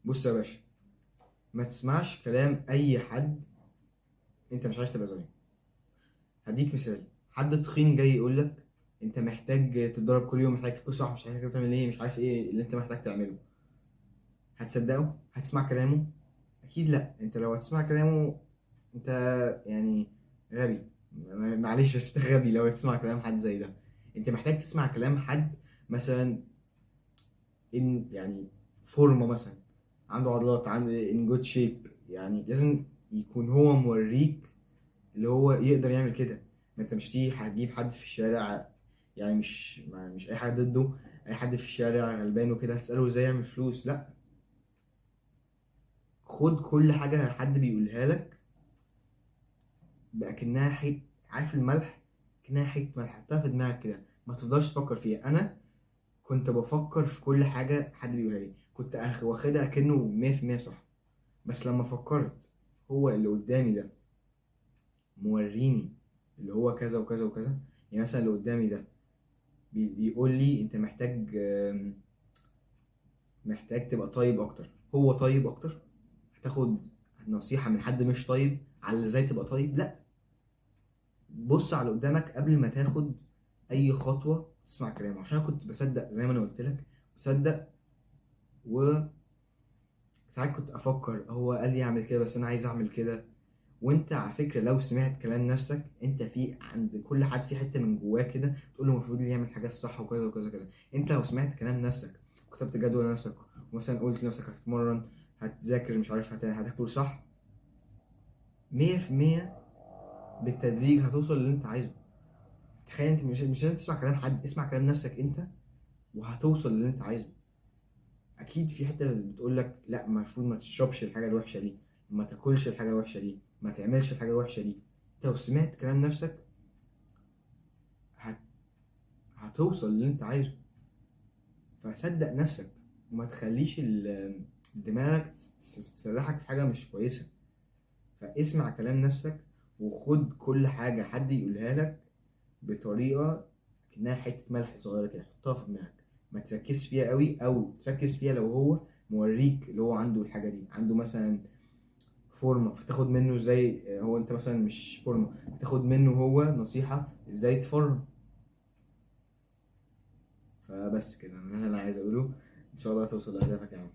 بص يا باشا، ما تسمعش كلام اي حد انت مش عايز تبقى زيه. هديك مثال، حد تخين جاي يقول لك انت محتاج تتدرب كل يوم، محتاج تاكل صح، مش عارف تعمل ايه، مش عارف ايه اللي انت محتاج تعمله. هتصدقه؟ هتسمع كلامه؟ اكيد لا. انت لو هتسمع كلامه انت يعني غبي، معلش بس انت غبي لو هتسمع كلام حد زي ده. انت محتاج تسمع كلام حد مثلا ان يعني فورمه مثلا، عنده عضلات، عنده in good shape، يعني لازم يكون هو موريك اللي هو يقدر يعمل كده. ما انت مش تيجي هتجيب حد في الشارع، يعني مش اي حد ضده، اي حد في الشارع غلبان وكده هتساله ازاي يعمل فلوس. لا، خد كل حاجة حد بيقولها لك بأكنها حت، عارف الملح، كأنها حتة ملح، حطها في دماغك كده، ما تفضلش تفكر فيها. انا كنت بفكر في كل حاجة حد بيقولها لي، كنت واخدها كأنه 100% صح. بس لما فكرت هو اللي قدامي ده موريني اللي هو كذا وكذا وكذا، يعني مثلا اللي قدامي ده بيقول لي انت محتاج تبقى طيب اكتر، هو طيب اكتر، هتاخد نصيحة من حد مش طيب على ازاي تبقى طيب؟ لا، بص على قدامك قبل ما تاخد اي خطوة، تسمع كلامه. عشان انا كنت بصدق زي ما انا قلت لك، بصدق، و ساعات كنت افكر هو قال لي اعمل كده بس انا عايز اعمل كده. وانت على فكرة لو سمعت كلام نفسك، انت في عند كل حد في حتة من جواه كده تقول له المفروض يعمل حاجات صح وكذا وكذا وكذا. انت لو سمعت كلام نفسك وكتبت جدول لنفسك، ومثلا قلت لنفسك هتتمرن، هتذاكر، مش عارف هتاكل صح، 100% بالتدريج هتوصل للي انت عايزه. تخيل انت مش لازم تسمع كلام حد، اسمع كلام نفسك انت وهتوصل للي انت عايزه. اكيد في حتة بتقول لك لا، المفروض ما تشربش الحاجة الوحشة دي، ما تاكلش الحاجة الوحشة دي، ما تعملش الحاجة الوحشة دي. انت لو سمعت كلام نفسك هتوصل للي انت عايزه. فصدق نفسك وما تخليش دماغك تسرحك في حاجة مش كويسة. فاسمع كلام نفسك وخد كل حاجة حد يقولها لك بطريقة كأنها حتة ملح صغيرة كده، حطها في دماغك، ما تركزش فيها قوي، او تركز فيها لو هو موريك اللي هو عنده الحاجة دي، عنده مثلا فورمه، فتاخد منه ازاي هو، انت مثلا مش فورمه، فتاخد منه هو نصيحة ازاي تفرم. فبس كده انا اللي عايز اقوله، ان شاء الله توصل لاهدافك يا عم.